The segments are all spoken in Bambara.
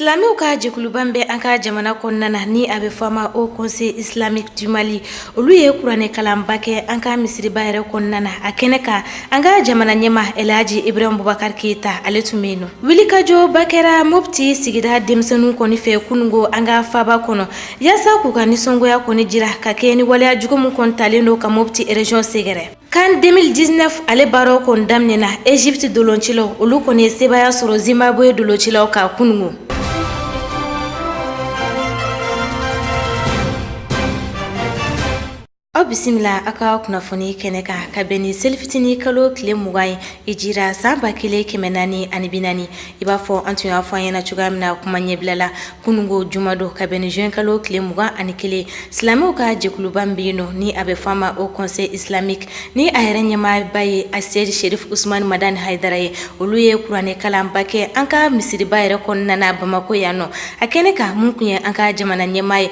Silamɛw ka jɛkuluba min bɛ an ka jamana kɔnɔna na, ni a bɛ fɔ a ma Haut Conseil Islamique du Mali, olu ye kuranɛ kalanba kɛ an ka misiriba yɛrɛ kɔnɔna na. A kɛnɛ kan, an ka jamana ɲɛmaa Elhaji Ibrahim Boubacar Keita, ale tun bɛ yen nɔ. Wulikajɔba kɛra Mopti sigida denmisɛnninw kɔni fɛ kunungo an ka faba kɔnɔ, yaasa k'u ka nisɔngoya kɔni jira ka kɛɲɛ ni waleya jugu min kɔni talen don ka Mopti région sɛgɛrɛ. CAN 2019, ale baaraw kɔni daminɛna. Egypte doloncilaw, olu kɔni ye sebaaya sɔrɔ Zimbabwe doloncilaw kan kunungo. Aw bisimila aw ka kunnafoni kɛnɛ kan ka bɛn ni selifitinin kalo tile 20 ye, hijira san 1440. I b'a fɔ an tun y'a fɔ an ɲɛna cogoya min na kuma ɲɛbila la, kunungo jumadon ka bɛn ni juin kalo tile 21, silamɛw ka jɛkuluba min bɛ yen nɔ, ni a bɛ fɔ a ma Haut Conseil Islamique, ni a yɛrɛ ɲɛmaaba ye Aseyid Sherif Usman Madani Hayidara ye, olu ye kuranɛ kalanba kɛ an ka misiriba yɛrɛ kɔnɔna na Bamakɔ yan nɔ. A kɛnɛ kan, mun tun ye an ka jamana ɲɛmaa ye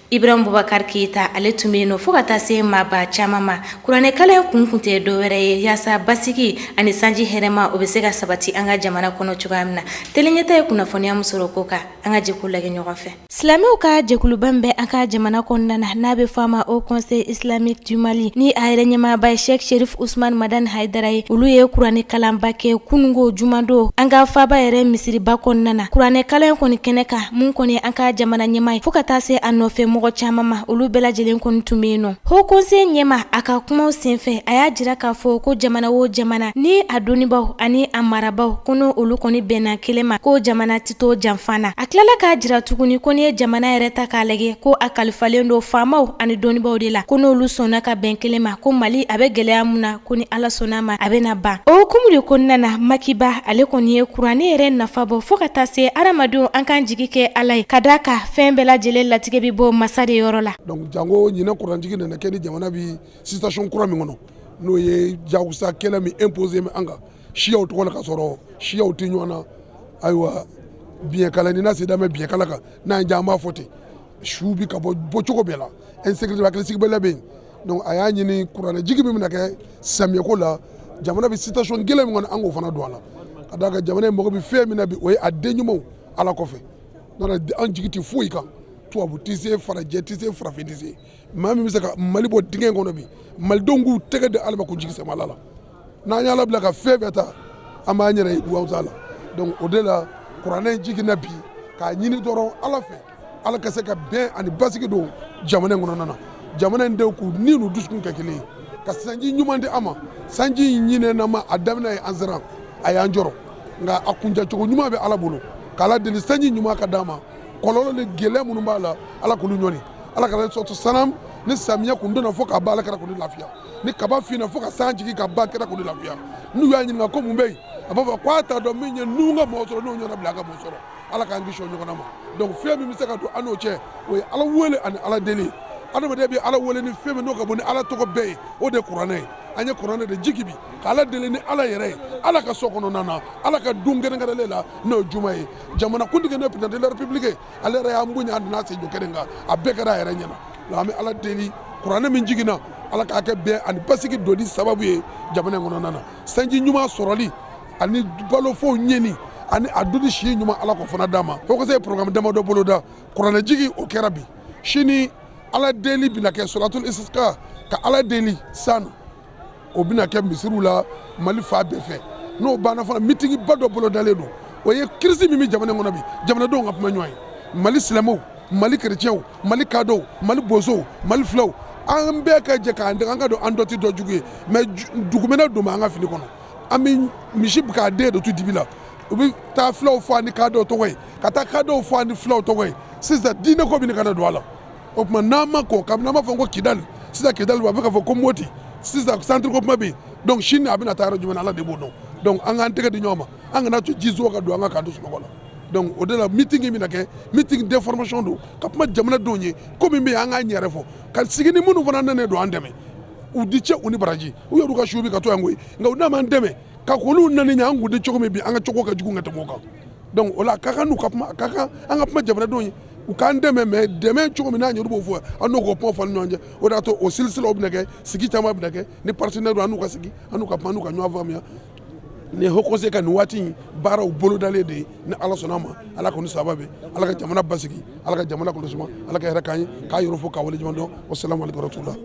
Ibrahim Boubacar Keita, ale tun bɛ yen nɔ, fo ka taa se maaba caman ma. Kuranɛ kalan kun tɛ dɔwɛrɛ ye, yaasa basigi ani sanji hɛrɛma, o bɛ se ka sabati an ka jamana kɔnɔ cogoya min na. Tele Ɲɛta ye kunnafoniya min sɔrɔ ko kan, an ka jɛ k'o lajɛ ɲɔgɔn fɛ. Silamɛw ka jɛkuluba min bɛ an ka jamana kɔnɔna na, n'a bɛ fɔ a ma Haut Conseil Islamique du Mali, ni a yɛrɛ ɲɛmaaba ye Sheikh Sherif Usman Madani Hayidara ye, olu ye kuranɛ kalanba kɛ kunungo jumadon an ka faba yɛrɛ misiriba kɔnɔna na. Kuranɛ kalan kɔni kɛnɛ kan, mun kɔni an ka jamana ɲɛmaa ye, fo ka taa se a nɔfɛ mɔgɔ caman ma, olu bɛɛ lajɛlen kɔni tun bɛ yen nɔ. Haut Conseil ɲɛmaa, a ka kumaw senfɛ, a y'a jira k'a fɔ ko jamana o jamana ni a dɔnnibaw ani a marabaw ko olu kɔni bɛnna kelen ma, ko jamana tɛ to janfa na. A tilala k'a jira tuguni ko n'i ye jamana yɛrɛ ta k'a lajɛ, ko a kalifalen don faamaw ani dɔnnibaw de la, ko n'olu sɔnna ka bɛn kelen ma, ko Mali a bɛ gɛlɛya mun na, ko ni Ala sɔnna ma, a bɛna ban. O hukumu de kɔnɔna na, Makiba, ale kɔni ye kuranɛ yɛrɛ nafa bɔ, fo ka taa se hadamadenw an k'an jigi kɛ Ala ye, ka d'a kan fɛn bɛɛ lajɛlen latigɛ bɛ bɔ masa de yɔrɔ la. Donc jango ɲinɛ kuranjigi nana kɛ ni jamana bi situation kura min kɔnɔ, n'o ye jagosa kɛlɛ min imposé an kan siyaw tɔgɔ la, ka sɔrɔ siyaw tɛ ɲɔgɔn na. Ayiwa, biɲɛkala ni n'a se damɛ biɲɛkala kan, n'an ja an b'a fɔ ten, su bi ka bɔ bɔcogo bɛɛ la, insécurité, hakilisigibaliya bɛ yen. Donc a y'a ɲini kuranɛ jigi min bɛna kɛ samiyɛko la, jamana bɛ situation gɛlɛn min kɔnɔ, an k'o fana don a la, ka d'a kan jamana in mago bɛ fɛn min na bi, o ye a den ɲumanw Ala kɔfɛ. N'o tɛ, an jigi tɛ foyi kan, tubabu tɛ se, farajɛ tɛ se, farafin tɛ se. Maa min bɛ se ka Mali bɔ dingɛ in kɔnɔ bi, malidenw k'u tɛgɛ di Ala ma, k'u jigi sɛmɛ Ala la. N'an y'Ala bila ka fɛn bɛɛ ta, an b'an yɛrɛ ye duwawusa la. Donc o de la kuranɛ in jiginna bi, k'a ɲini dɔrɔn Ala fɛ, Ala ka se ka bɛn ani basigi don jamana in kɔnɔna na, jamana in denw k'u ni n'u dusukun kɛ kelen ye, ka sanji ɲuman di an ma. Sanji in ɲinɛna a daminɛ ye, an siran a y'an jɔrɔ, nka a kuncɛcogo ɲuman bɛ Ala bolo. K'Ala deli sanji ɲuman ka d'an ma, kɔlɔlɔ ni gɛlɛya minnu b'a la, Ala k'olu ɲɔni. Ala ka sɔrɔ sanam ni samiya kun donna fo ka ban, Ala kɛra k'olu lafiya. Ni kaba finna fo ka san jigin ka ban, kɛra k'olu lafiya. N'u y'a ɲininka ko mun bɛ yen, a b'a fɔ k'a t'a dɔn min ye nu ka mɔgɔ sɔrɔ, n'o ɲɔgɔnna bila a ka mɔgɔ sɔrɔ. Ala k'an kisi o ɲɔgɔnna ma. Donc fɛn min bɛ se ka don an n'o cɛ, o ye Ala wele ani Ala deli. Adamaden bɛ Ala wele ni fɛn min n'o ka bon ni Ala tɔgɔ bɛɛ ye, o de ye kuranɛ ye. An ye kuranɛ de jigi bi ka Ala deli ni Ala yɛrɛ ye, Ala ka so kɔnɔna na, Ala ka don kɛrɛnkɛrɛnlen la, n'o ye juma ye. Jamanakuntigi, n'o ye président de la République, ale yɛrɛ y'an bonya, a nana sen jɔ kɛnɛ kan, a bɛɛ kɛra a yɛrɛ ɲɛna. An bɛ Ala deli, kuranɛ min jiginna, Ala k'a kɛ bɛn ani basigi donni sababu ye jamana in kɔnɔna na, sanji ɲuman sɔrɔli ani balofɛnw ɲɛni ani a duni si ɲuman, Ala k'o fana d'a ma. Haut Conseil programme damadɔ boloda. Kuranɛjigi o kɛra bi, sini Ala deli bɛna kɛ, solatul istisqa, ka Ala deli san, o bɛna kɛ misiriw la Mali fan bɛɛ fɛ. N'o banna fana, meeting ba dɔ bolodalen don. O ye crise min bɛ jamana in kɔnɔ bi, jamanadenw ka kuma ɲɔgɔn ye, Mali silamɛw, Mali kerecɛnw, Mali kadɔw, Mali bozow, Mali filaw, an bɛɛ ka jɛ k'an an ka don, an dɔ tɛ dɔ jugu ye, mais dugumɛnɛ don an ka fini kɔnɔ. An bɛ misi k'a den de to dibi la, u bɛ taa filaw fɔ ni kadɔw tɔgɔ ye, ka taa kadɔw fɔ ni filaw tɔgɔ ye. Sisan diinɛ ko bɛ ka na don a la. O tuma n'an ma kɔn, kabini an b'a fɔ ko Kidali, sisan Kidali a bɛ ka fɔ ko Moti, sisan centre ko kuma bɛ yen. Donc sini a bɛna taa yɔrɔ jumɛn, Ala de b'o dɔn. Donc an k'an tɛgɛ di ɲɔgɔn ma, an kana to jizo ka don an ka k'an to sunɔgɔ la. Donc o de la meeting bɛna kɛ, meeting d'information don, ka kuma jamanadenw ye ko min bɛ yen, an k'an yɛrɛ fɔ, ka sigi ni minnu fana nana don an dɛmɛ, u di cɛ u ni baraji. U yɛrɛ ka su bi ka to yan koyi, nka u n'a m'an dɛmɛ ka k'olu nani ɲɛ, an kun tɛ cogo min bi, an ka cogo ka jugu ka tɛmɛ o kan. Donc o la a ka kan n'u ka kuma, a ka kan an ka kuma jamanadenw ye, u k'an dɛmɛ, mais dɛmɛ cogo min n'a ɲɛ, olu b'o fɔ, an n'o k'o kuma fɔ ni ɲɔgɔn cɛ. O de y'a to o silisilaw bɛna kɛ, sigi caman bɛna kɛ ni partenaire, an n'u ka sigi, an n'u ka kuma, an n'u ka ɲɔgɔn faamuya. Nin ye haut conseil ka nin waati in baaraw bolodalen de ye. Ni Ala sɔnna a ma, Ala k'o ni sababa bɛn, Ala ka jamana basigi, Ala ka jamana kɔlɔsi, Ala ka hɛrɛ k'an ye, k'a yɔrɔ fo k'a waleɲuman dɔn. Wasalamu aleykum warahmatula.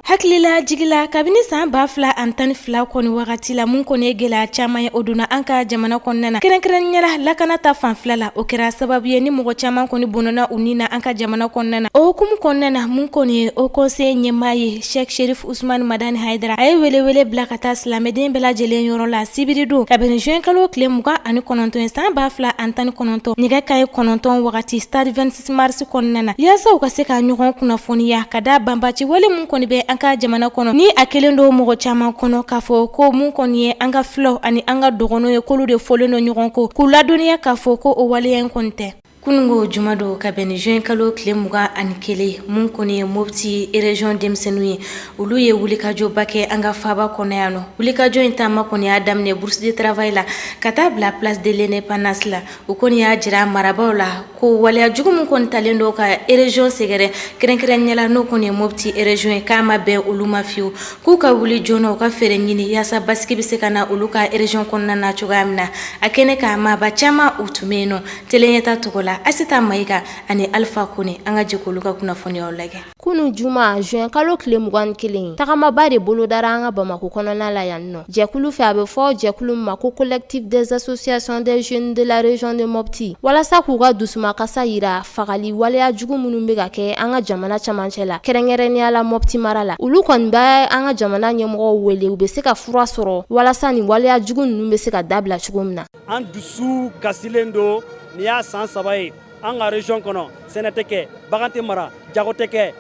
Hakilila jigila, kabini san 2012 kɔni wagati la, mun kɔni ye gɛlɛya caman ye, o donna an ka jamana kɔnɔna na, kɛrɛnkɛrɛnnenya la lakana ta fanfɛla la. O kɛra sababu ye ni mɔgɔ caman kɔni bɔnɛna u ni na an ka jamana kɔnɔna na. O hukumu kɔnɔna na, mun kɔni ye haut conseil ɲɛmaa ye, Sheikh Sherif Usman Madani Haidara, a ye welewele bila ka taa silamɛden bɛɛ lajɛlen yɔrɔ la sibiridon, ka bɛn juin kalo tile 29 san 2019, nɛgɛ kanɲɛ 9 wagati, stade 26 mars kɔnɔna na, yaasa u ka se ka ɲɔgɔn kunnafoniya ka da banbaci wale mun kɔni bɛ an ka jamana kɔnɔ, ni a kɛlen don mɔgɔ caman kɔnɔ k'a fɔ ko mun kɔni ye an ka filaw ani an ka dɔgɔnɔw ye, k'olu de fɔlen don ɲɔgɔn kɔ, k'u ladɔnniya k'a fɔ ko o waleya in kɔni tɛ. Kunungo jumadon, ka bɛn ni juin kalo tile 21, mun kɔni ye Mopti région denmisɛnninw ye, olu ye wulikajɔba kɛ an ka faaba kɔnɔ yan nɔ. Wulikajɔ in taama kɔni y'a daminɛ Bourse de travail la ka taa bila Place de l'Indépendance la. U kɔni y'a jira marabaaw la ko waleya jugu min kɔni talen don ka région sɛgɛrɛ, kɛrɛnkɛrɛnnenya la n'o kɔni ye Mopti région ye, k'a ma bɛn olu ma fiyewu, k'u ka wuli joona, u ka fɛɛrɛ ɲini yaasa basigi bɛ se ka na olu ka région kɔnɔna na cogoya min na. A kɛnɛ kan, maaba caman u tun bɛ yen nɔ. Télé Ɲɛta tɔgɔ la, Asita Mayiga ani Alpha Kone, an ka jɛ k'olu ka kunnafoniyaw lajɛ. Kunu juma, juin kalo tile 21, tagamaba de bolodara an ka Bamakɔ kɔnɔna la yan nɔ jɛkulu fɛ. A bɛ fɔ jɛkulu ma ko Collectif des associations des jeunes de la région de Mopti, walasa k'u ka dusumakasa yira fagali waleya jugu minnu bɛ ka kɛ an ka jamana camancɛ la, kɛrɛnkɛrɛnnenya la Mopti mara la. Olu kɔni bɛ an ka jamana ɲɛmɔgɔw wele, u bɛ se ka fura sɔrɔ walasa nin waleya jugu ninnu bɛ se ka dabila cogo min na. An dusu kasilen don. Nin y'a san 3 ye an ka région kɔnɔ, sɛnɛ tɛ kɛ, bagan tɛ mara, jago tɛ kɛ,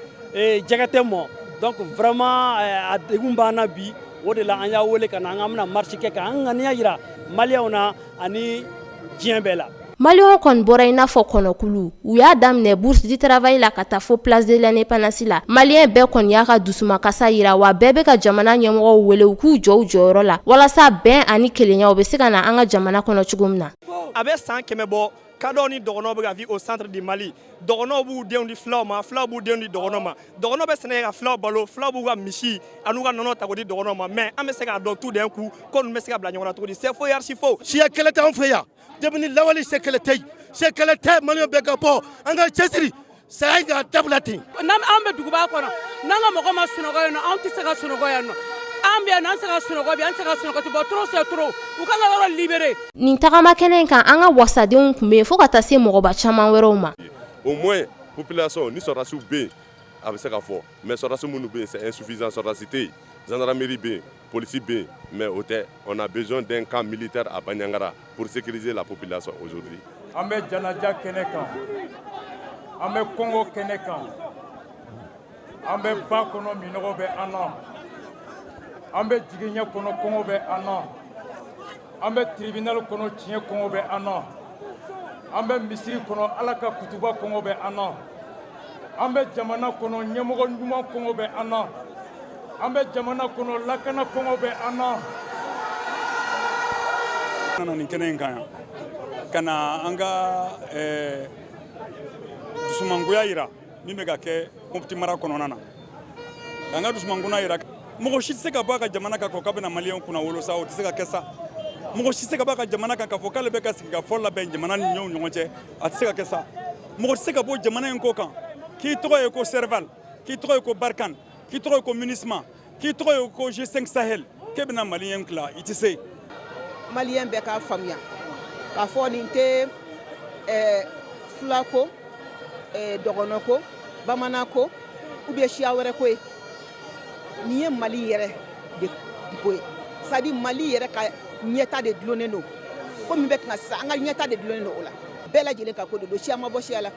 jɛgɛ tɛ mɔ. Donc vraiment, a degun b'an na bi. O de la an y'a wele ka na, an bɛna marche kɛ k'an ŋaniya yira maliyɛnw na ani diɲɛ bɛɛ la. Maliyɛnw kɔni bɔra i n'a fɔ kɔnɔkulu. U y'a daminɛ Bourse du travail la ka taa fo Place de l'Indépendance la. Maliyɛn bɛɛ kɔni y'a ka dusumakasa yira, wa bɛɛ bɛ ka jamana ɲɛmɔgɔw wele u k'u jɔ u jɔyɔrɔ la, walasa bɛn ani kelenya, u bɛ se ka na an ka jamana kɔnɔ cogo min na. A bɛ san 100 bɔ, kadɔw ni dɔgɔnɔw bɛ ka vivre au centre du Mali. Dɔgɔnɔw b'u denw di filaw ma, filaw b'u denw di dɔgɔnɔw ma. Dɔgɔnɔw bɛ sɛnɛ kɛ ka filaw balo, filaw b'u ka misi an'u ka nɔnɔ ta k'o di dɔgɔnɔw ma. Mais an bɛ se k'a dɔn tout d'un coup ko ninnu bɛ se ka bila ɲɔgɔn na cogo di? C'est faux et archi faux. Siya kɛlɛ t'anw fɛ yan. Depuis ni lawale, siya kɛlɛ tɛ yen, siya kɛlɛ tɛ. Maliyɛn bɛɛ ka bɔ, an ka cɛsiri, saya in ka dabila ten. N'an an bɛ duguba kɔnɔ, n'an ka mɔgɔ ma sunɔgɔ yen nɔ, anw tɛ se ka sunɔgɔ yan nɔ. An bɛ yan nɔ, an tɛ se ka sunɔgɔ bi, an tɛ se ka sunɔgɔ ten. Bon, trop c'est trop, u kan ka yɔrɔ libérer. Nin tagama kɛnɛ in kan, an ka wasadenw tun bɛ yen, fo ka taa se mɔgɔba caman wɛrɛw ma. Au moins population ni sɔrɔdasiw bɛ yen, a bɛ se ka fɔ, mais sɔrɔdasi minnu bɛ yen, c'est insuffisant. Sɔrɔdasi tɛ yen, gendarmerie bɛ yen, police bɛ yen, mais o tɛ. On a besoin d'un camp militaire à Bandiagara pour sécuriser la population aujourd'hui. An bɛ janaja kɛnɛ kan, an bɛ kɔngɔ kɛnɛ kan, an bɛ ba kɔnɔ, minɔgɔ bɛ an na, an bɛ jigiɲɛ kɔnɔ, kɔngɔ bɛ an na, an bɛ tribunal kɔnɔ, tiɲɛ kɔngɔ bɛ an na, an bɛ misiri kɔnɔ, Ala ka kutuba kɔngɔ bɛ an na, an bɛ jamana kɔnɔ, ɲɛmɔgɔ ɲuman kɔngɔ bɛ an na, an bɛ jamana kɔnɔ, lakana kɔngɔ bɛ an na. Nana nin kɛnɛ in kan yan ka na an ka dusumangoya yira min bɛ ka kɛ Mopti mara kɔnɔna na, k'an ka dusumangoya yira. Mɔgɔ si tɛ se ka bɔ a ka jamana kan k'a fɔ k'a bɛna maliyɛnw kunna wolo sa, o tɛ se ka kɛ sa. Mɔgɔ si tɛ se ka bɔ a ka jamana kan k'a fɔ k'ale bɛ ka sigi ka fɔ labɛn jamana ni ɲɔgɔn cɛ, a tɛ se ka kɛ sa. Mɔgɔ tɛ se ka bɔ jamana in kɔ kan k'i tɔgɔ ye ko Serval, k'i tɔgɔ ye ko Barkhane, k'i tɔgɔ ye ko MINUSMA, k'i tɔgɔ ye ko G5 Sahel, k'e bɛna maliyɛn tila, i tɛ se. Maliyɛn bɛɛ k'a faamuya k'a fɔ nin tɛ fila ko, dɔgɔnɔ ko, bamanan ko ou bien siya wɛrɛ ko ye. Nin ye Mali yɛrɛ de ko ye, c'est à dire Mali yɛrɛ ka ɲɛta de dulonnen don ko min bɛ kan sisan. An ka ɲɛta de dulonnen don o la. Bɛɛ lajɛlen ka ko de don, siya ma bɔ siya la.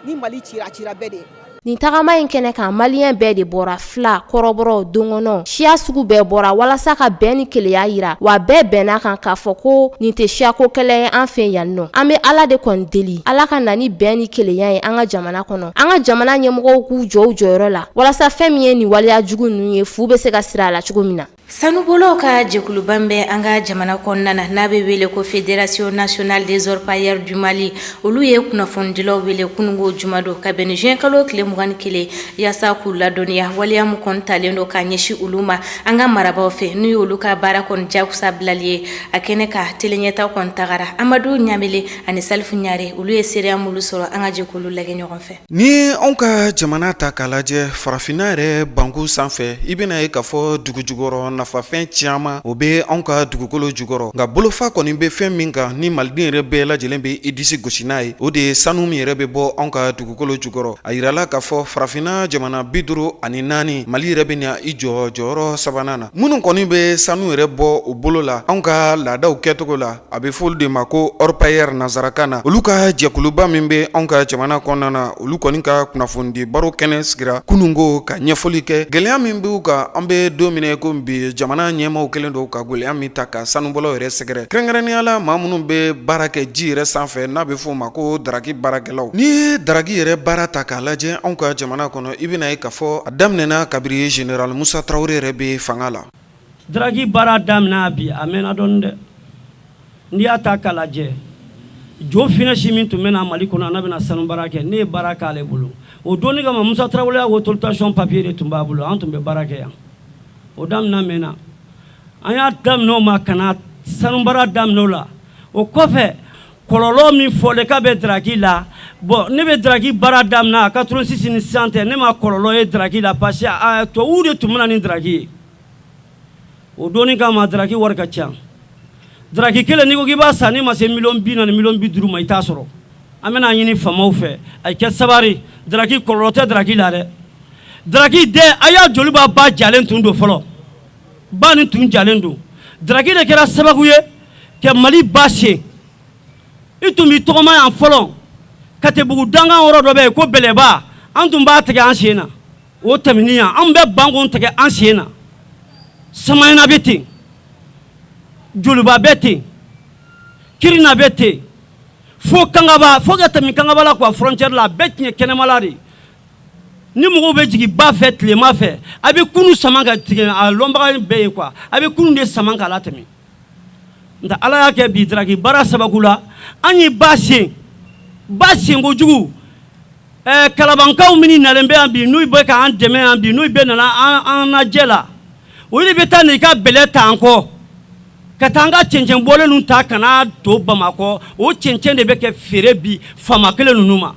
Ni Mali cira, a cira bɛɛ de ye. Nin tagama in kɛnɛ kan, maliyɛn bɛɛ de bɔra, fila, kɔrɔbɔrɔ, dɔgɔnɔ, siya sugu bɛɛ bɔra walasa ka bɛn ni kelenya yira. Wa bɛɛ bɛnna kan k'a fɔ ko nin tɛ siyako kɛlɛ ye an fɛ yan nɔ. An bɛ Ala de kɔni deli, Ala ka na ni bɛn ni kelenya ye an ka jamana kɔnɔ, an ka jamana ɲɛmɔgɔw k'u jɔ u jɔyɔrɔ la, walasa fɛn min ye nin waleya jugu ninnu ye, fu bɛ se ka siri a la cogo min na. Sanubɔlaw ka jɛkuluba min bɛ an ka jamana kɔnɔna na, n'a bɛ wele ko Fédération nationale des orpailleurs du Mali, olu ye kunnafonidilaw wele kununko jumadon ka bɛn ni juin kalo tile 21, yaasa k'u ladɔnniya waleya min kɔni talen don k'a ɲɛsin olu ma an ka marabaaw fɛ, n'u ye olu ka baara kɔni jagosa bilali ye. A kɛnɛ kan, teleɲɛta kɔni tagara Amadu Ɲamele ani Salifu Ɲare, olu ye seereya minnu sɔrɔ, an ka jɛ k'olu lajɛ ɲɔgɔn fɛ. Ni anw ka jamana ta k'a lajɛ farafinna yɛrɛ banku sanfɛ, i bɛna ye k'a fɔ dugu jukɔrɔ nafafɛn caman o bɛ anw ka dugukolo jukɔrɔ. Nka bolofa kɔni bɛ fɛn min kan ni maliden yɛrɛ bɛɛ lajɛlen bɛ i disi gosi n'a ye, o de ye sanu min yɛrɛ bɛ bɔ anw ka dugukolo jukɔrɔ. A yirala k'a fɔ farafinna jamana 54, Mali yɛrɛ bɛ na i jɔ jɔyɔrɔ sabanan na. Minnu kɔni bɛ sanu yɛrɛ bɔ u bolo la anw ka laadaw kɛcogo la, a bɛ fɔ olu de ma ko orpailleur nansarakan na. Olu ka jɛkuluba min bɛ anw ka jamana kɔnɔna na, olu kɔni ka kunnafonidi baro kɛnɛ sigira kununko ka ɲɛfɔli kɛ gɛlɛya min b'u kan. An bɛ don min ko bi, jamana ɲɛmaaw kɛlen don ka gɛlɛya min ta ka sanubɔlaw yɛrɛ sɛgɛrɛ, kɛrɛnkɛrɛnnenya la maa minnu bɛ baara kɛ ji yɛrɛ sanfɛ, n'a bɛ f'o ma ko daraki baarakɛlaw. N'i ye daraki yɛrɛ baara ta k'a lajɛ anw ka jamana kɔnɔ, i bɛna ye k'a fɔ a daminɛna kabiri général Musa Tarawele yɛrɛ bɛ fanga la. Daraki baara daminɛ bi, a mɛnna dɔɔnin dɛ. N'i y'a ta k'a lajɛ, Jo Finɛsi min tun bɛ na Mali kɔnɔ, n'a bɛna sanu baara kɛ, ne ye baara k'ale bolo. O donni kama, Musa Tarawele ka autorisation papier de tun b'a bolo, an tun bɛ baara kɛ yan. O daminɛ mɛnna, an y'a daminɛ o ma ka na sanu baara daminɛ o la. O kɔfɛ, kɔlɔlɔ min fɔlen k'a bɛ daraki la, bon, ne bɛ daraki baara daminɛ a 86 ni sisan tɛ, ne ma kɔlɔlɔ ye daraki la, parce que tubabuw de tun bɛ na ni daraki ye. O donni kama, daraki wari ka ca. Daraki kelen, n'i ko k'i b'a san, n'i ma se miliyɔn 40, miliyɔn 50 ma, i t'a sɔrɔ. An bɛna ɲini faamaw fɛ, a ye kɛ sabari. Daraki, kɔlɔlɔ tɛ daraki la dɛ. Daraki dɛ, a y'a Joliba ba jalen tun don fɔlɔ, ba nin tun jalen don. Daraki de kɛra sababu ye ka Mali ba sen. I tun b'i tɔgɔma yan fɔlɔ, Katebugu dankan yɔrɔ dɔ bɛ yen ko Bɛlɛba, an tun b'a tigɛ an sen na. O tɛmɛni yan, an bɛ bankon tigɛ an sen na. Samayina bɛ ten, Joliba bɛ ten, Kirina bɛ ten, fo Kangaba, fo ka tɛmɛ Kangaba la quoi, frontière la, a bɛɛ tiɲɛ kɛnɛmala de. Ni mɔgɔw bɛ jigin ba fɛ tilema fɛ, a bɛ kunu sama ka tigɛ, a lɔnbaga bɛɛ ye quoi, a bɛ kunu de sama k'a latɛmɛ. Nka Ala y'a kɛ bi, daraki baara sababu la, an ye ba sen, ba sen kojugu. Kalabankaw minnu nalen bɛ yan bi, n'u bɛ k'an dɛmɛ yan bi, n'u bɛ nana an lajɛ la, olu de bɛ taa n'i ka bɛlɛ ta an kɔ ka taa an ka cɛncɛn bɔlen ninnu ta ka n'a to Bamakɔ. O cɛncɛn de bɛ kɛ feere bi faama kelen ninnu ma.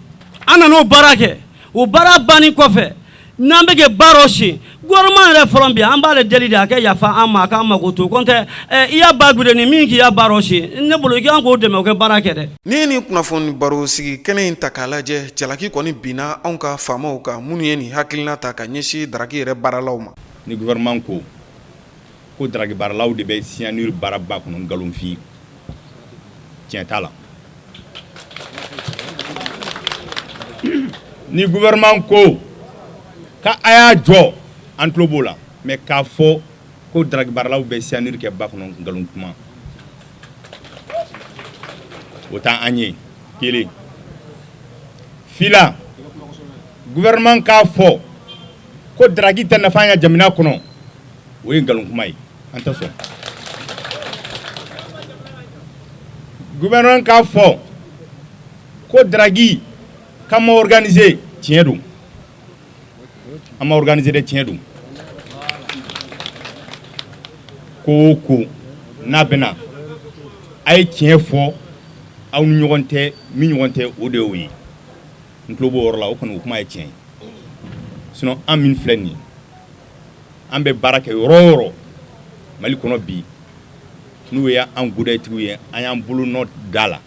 An nana o baara kɛ. O baara bannen kɔfɛ, n'an bɛ kɛ baara sen, gouvernement yɛrɛ fɔlɔ bi, an b'ale deli de a kɛ yafa an ma, a k'an mako to kɔntɛ. I y'a ba gbere ni min k'i ya baara sen, ne bolo i kan k'o dɛmɛ, o kɛ baara kɛ dɛ. N'i ye nin kunnafoni baro sigi kɛnɛ in ta k'a lajɛ, jalaki kɔni binna anw ka faamaw kan minnu ye nin hakilina ta ka ɲɛsin daraki yɛrɛ baaralaw ma. Ni gouvernement ko ko daraki baaralaw de bɛ cyanure baara ba kɔnɔ, nkalonfin, tiɲɛ t'a la. Ni gouvernement ko ka a y'a jɔ, an tulo b'o la, mais k'a fɔ ko daraki baaralaw bɛ cyanure kɛ ba kɔnɔ, nkalon kuma, o t'an ye. Kelen fila, gouvernement k'a fɔ ko daraki tɛ nafa ɲɛ jamana kɔnɔ, o ye nkalon kuma ye, an tɛ sɔn. Gouvernement k'a fɔ ko daraki k'an ma organiser, tiɲɛ don, an ma organiser dɛ, tiɲɛ don. Ko o ko n'a bɛna, a ye tiɲɛ fɔ aw ni ɲɔgɔn tɛ, min ɲɔgɔn tɛ, o de y'o ye. N tulo b'o yɔrɔ la, o kɔni o kuma ye tiɲɛ ye. Sinon an min filɛ nin ye, an bɛ baara kɛ yɔrɔ o yɔrɔ Mali kɔnɔ bi, n'u ye an godayitigiw ye, an y'an bolo nɔ da la.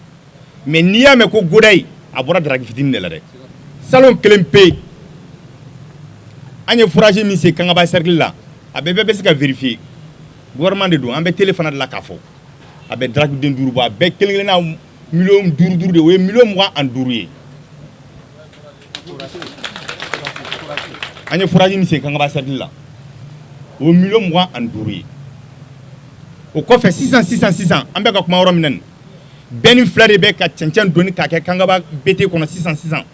Mais n'i y'a mɛn ko godayi, a bɔra daraki fitinin de la dɛ. Salon kelen pe, an ye forage min sen Kangaba cercle la, a bɛɛ bɛ se ka vérifier. Gouvernement de don, an bɛ télé fana de la k'a fɔ, a bɛ daraki den 5 bɔ, a bɛɛ kelen kelenna miliyɔn 5 5 de, o ye miliyɔn 25 ye. An ye forage min sen Kangaba cercle la, o ye miliyɔn 25 ye. O kɔfɛ, sisan sisan sisan, an bɛ ka kuma yɔrɔ min na nin, benne 2 de bɛ ka cɛncɛn doni k'a kɛ Kangaba BT kɔnɔ sisan sisan.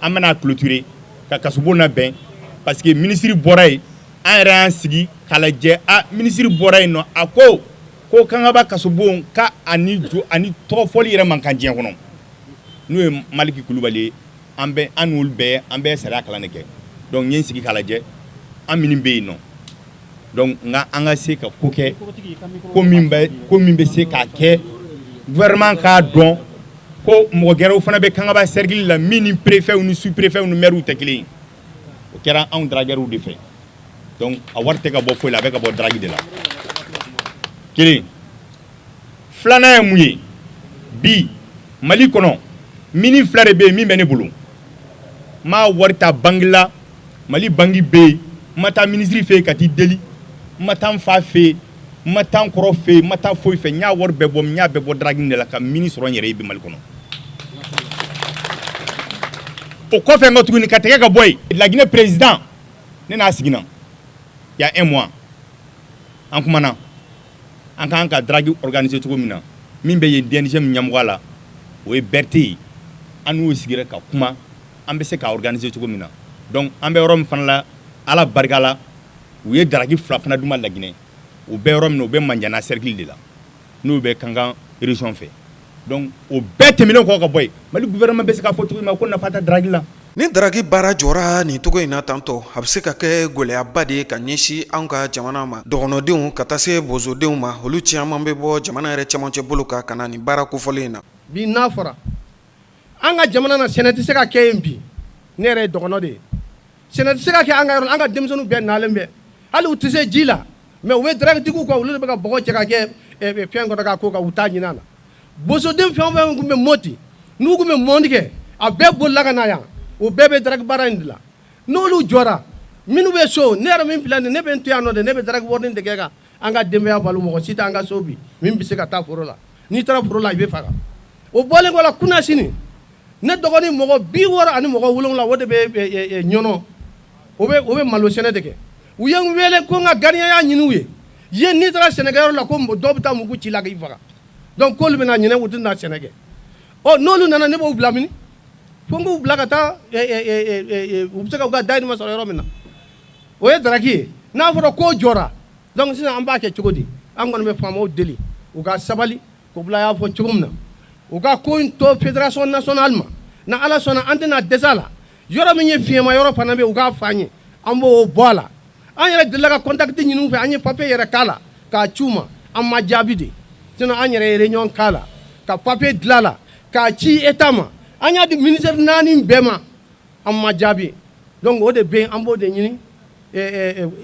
An bɛna clôturer ka kasobon labɛn, parce que ministre bɔra yen. An yɛrɛ y'an sigi k'a lajɛ. A minisiri bɔra yen nɔ, a ko ko Kangaba kasobon ka ani jo ani tɔgɔfɔli yɛrɛ man kan diɲɛ kɔnɔ, n'o ye Maliki Kulubali ye. An bɛ an n'olu bɛɛ, an bɛɛ sariya kalan de kɛ. Donc n ye n sigi k'a lajɛ, an minnu bɛ yen nɔ, donc nka an ka se ka ko kɛ, ko min bɛ se k'a kɛ gouvernement k'a dɔn ko mɔgɔ gɛrɛw fana bɛ Kangaba cercle la, min ni préfet ni sous-préfet ni maire tɛ kelen ye. O kɛra anw dragueurs de fɛ. Donc a wari tɛ ka bɔ foyi la, a bɛ ka bɔ drague de la. Kelen filanan ye mun ye? Bi Mali kɔnɔ, mine fila de bɛ yen min bɛ ne bolo. N m'a wari ta banque la, Mali banque bɛ yen. N ma taa minisiri fɛ yen ka t'i deli, n ma taa n fa fɛ yen, n ma taa n kɔrɔ fɛ yen, n ma taa foyi fɛ. N y'a wari bɛɛ bɔ, n y'a bɛɛ bɔ drague de la ka mine sɔrɔ n yɛrɛ ye bi Mali kɔnɔ. O kɔfɛ n ka tuguni ka tɛgɛ ka bɔ yen, Laginɛ président, ne n'a siginna il y a un mois, an kumana an k'an ka drague organiser cogo min na. Min bɛ yen DNGM ɲɛmɔgɔ la, o ye Berete ye. An n'o sigira ka kuma an bɛ se ka organiser cogo min na. Donc an bɛ yɔrɔ min fana la, Ala barika la, u ye drague fila fana d'u ma Laginɛ. U bɛ yɔrɔ min na, u bɛ Mandiana cercle de la, n'o bɛ Kankan région fɛ. Donc o bɛɛ tɛmɛnen kɔ ka bɔ yen, Mali gouvernement bɛ se k'a fɔ cogo min na ko nafa tɛ drague la. Ni drague baara jɔra nin cogo in na tantɔ, a bɛ se ka kɛ gɛlɛyaba de ye ka ɲɛsin an ka jamana ma. Dɔgɔnɔdenw ka taa se bozodenw ma, olu caman bɛ bɔ jamana yɛrɛ cɛmancɛ bolo kan ka na nin baara kofɔlen in na. Bi n'a fɔra an ka jamana na, sɛnɛ tɛ se ka kɛ yen bi. Ne yɛrɛ ye dɔgɔnɔ de ye. Sɛnɛ tɛ se ka kɛ an ka yɔrɔ. An ka denmisɛnninw bɛɛ nalen bɛ, hali u tɛ se ji la, mais u bɛ draguetigiw kɔ, olu de bɛ ka bɔgɔ cɛ ka kɛ fɛn kɔnɔ k'a ko kan, u t'a ɲinin a la. Bosoden fɛn o fɛn tun bɛ Moti, n'u tun bɛ mɔni kɛ, a bɛɛ bolila ka na yan. O bɛɛ bɛ drague baara in de la. N'olu jɔra, minnu bɛ so, ne yɛrɛ min filɛ nin, ne bɛ n to yan nɔ de, ne bɛ drague wari de kɛ ka an ka denbaya balo. Mɔgɔ si tɛ an ka so bi min bɛ se ka taa foro la. N'i taara foro la, i bɛ faga. O bɔlen kɔ la, kunasini, ne dɔgɔnin mɔgɔ 67, o de bɛ Ɲɔnɔ, o bɛ malo sɛnɛ de kɛ. U ye n wele ko n ka gardien ɲini u ye yen. N'i taara sɛnɛkɛyɔrɔ la, ko dɔw bɛ taa mugu ci la k'i faga. Donc k'olu bɛna ɲinɛ, u tɛna sɛnɛ kɛ. Ɔ n'olu nana, ne b'u bila mini? Fo n k'u bila ka taa, u bɛ se ka u ka dahirimɛ sɔrɔ yɔrɔ min na. O ye drague ye. N'a fɔra k'o jɔra, donc sisan an b'a kɛ cogo di? An kɔni bɛ faamaw deli, u ka sabali. Kobila y'a fɔ cogo min na, u ka ko in to fédération nationale ma. Na Ala sɔnna, an tɛna dɛsɛ a la. Yɔrɔ min ye fiɲɛma yɔrɔ fana bɛ, u k'a fɔ an ye, an b'o bɔ a la. An yɛrɛ delila ka contact ɲini u fɛ, an ye papier yɛrɛ k'a la k'a ci u ma, an ma jaabi de. Sinon an yɛrɛ ye réunion k'a la, ka papier dilan a la k'a ci état ma. An y'a di ministère naani bɛɛ ma, an ma jaabi. Donc o de bɛ yen, an b'o de ɲini